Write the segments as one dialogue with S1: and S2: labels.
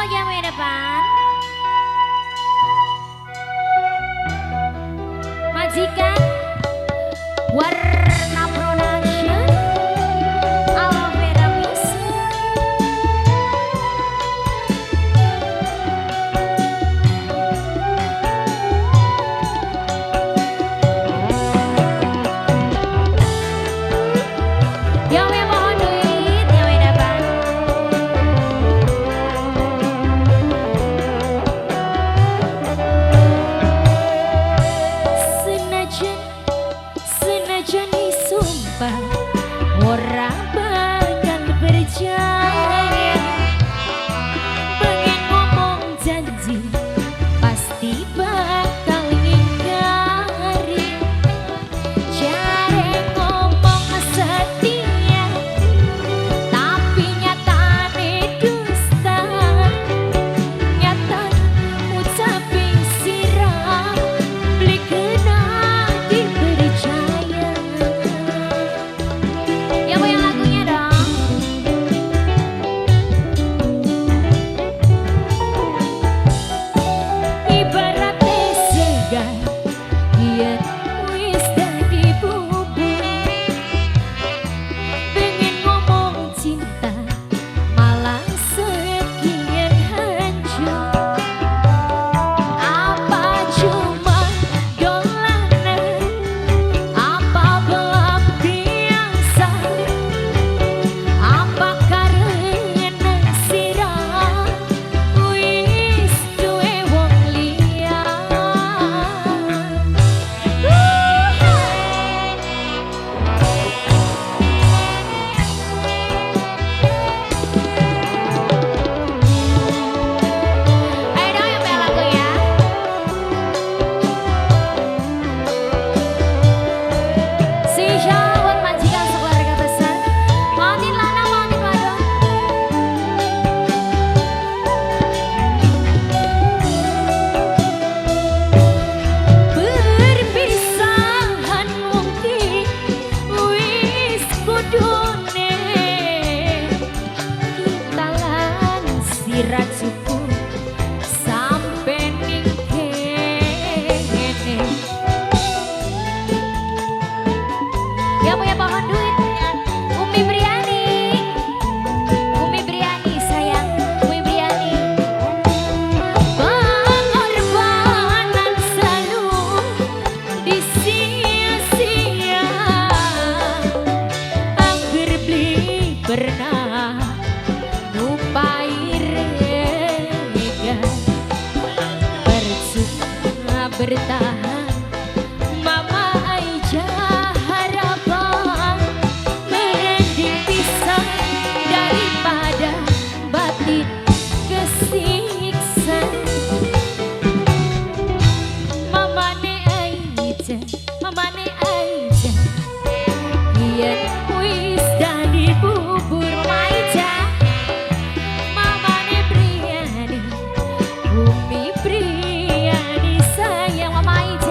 S1: buat yang di depan. Majikan Warna Production Alvera Music. Yang mohon duit, yang depan. Senajan sumpah ora bakal percaya, pengen ngomong janji pasti bakal ngingkari. Jare ngomong setia tapi nyatane dusta, nyata ucapin sirah beli kena dipercaya. Ya mau yang lagunya dong. Ibarat segar yen wis dadi bubur, pengen ngomong cinta malah sekian hancur. Apa cuma dolanan, apa pelampiasan, apa karena sirah wis duwe wong liya. Ayo dong yang punya lagu ya. Sisha buat majikan sekeluarga besar. Mautin lana, mautin wadon. Perpisahan mungkin wis kudune, kita lan sirat suku sampe ning kene. Yang punya pohon duit Umi Briani, Umi Briani sayang, Umi Briani. Pengorbanan selalu disia-sia, angger beli pernah nupai rega. Percuma bertahan Mama Aisyah harapan, mending pisah daripada batin kesiksa. Mamane Aisyah, mamane Aisyah, yen wis dadi bubur. Mama Aisyah, mamane Briani, Umi Briani sayang Mama Aisyah.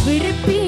S1: Berpisah.